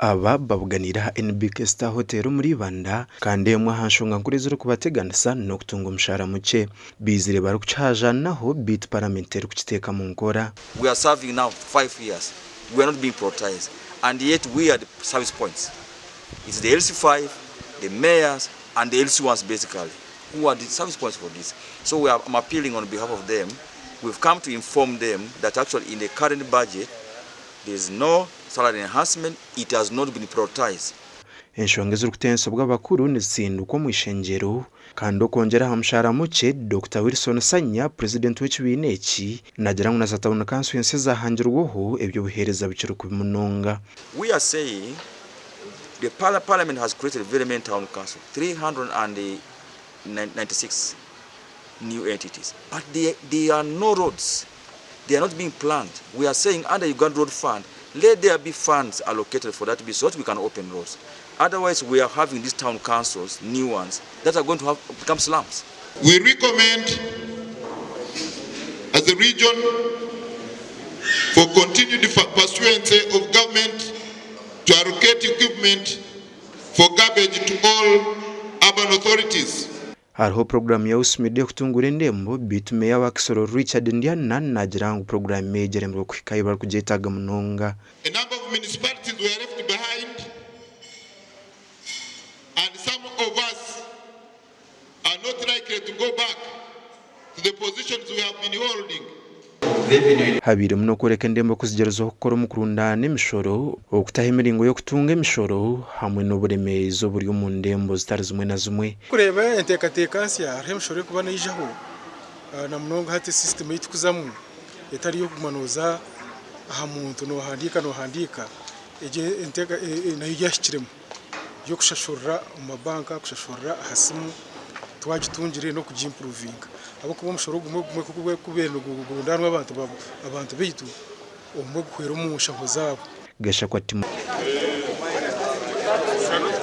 Aba babuganiire aha NBK Star Hotel omuri Ibanda kandi emwe aha nshonga nkuru ezirikubateganisa n'okutunga omushaara mukye. Baizire barikukihajaanaho beitu Paramenti terikukiteeka mu nkora. We are serving now 5 years, we are not being prioritized, and yet we are the service points. It's the LC5, the mayors and the LC1s basically who are the service points for this. So I'm appealing on behalf of them. We've come to inform them that actually in the current budget there is no salary enhancement, it has not been prioritized. Enshonga ezirikutensibwa abakuru nizitsindikwa omu ishengyero kandi okwongyera aha mushaara mukye, Dokita Wilson Sanya, purezidenti w'ekibiina eki, naagira ngu na za tauni kanso ensya ezahangirweho eby'obuheereza bikiri kubi munonga. We are saying the parliament has created very many town council, 396 new entities, but there are no roads. They are not being planned. We are saying under Uganda Road Fund, let there be funds allocated for that to be so that we can open roads. Otherwise, we are having these town councils, new ones, that are going to become slums. We recommend as a region for continued pursuance of government to allocate equipment for garbage to all urban authorities. Hariho puroguraamu ya USMID ekutungura endembo beitu meeya wa Kisoro Richard Ndiana naagira ngu puroguraamu egi eremirwe kuhika ahu barikugyetaaga munonga. A number of municipalities were left behind and some of us are not likely to go back to the positions we have been holding. Habairemu n'okworeka endembo okuzigyerezaho kukora omu kurundaana emishoro, okutaho emiringo y'okutunga emishoro hamwe n'oburemeezi oburi omu ndembo zitari zimwe na zimwe. Kureeba enteekateeka nsya hariho emishoro erikuba neijaho na munonga hati system ei tukuzamu etari y'okuguma nooza aha muntu noohandiika noohandiika, egyo nayo yahikiremu y'okushashurira omu mabanka, kushashurira aha simu twagitungire n'okugimpuruvinga ahabw'okuba omushoro ogumwe ogumwe ku gukubaire nigurundanwa abantu baitu obumwe guhwera omu nshaho zaabo. Gashakwa Timothy.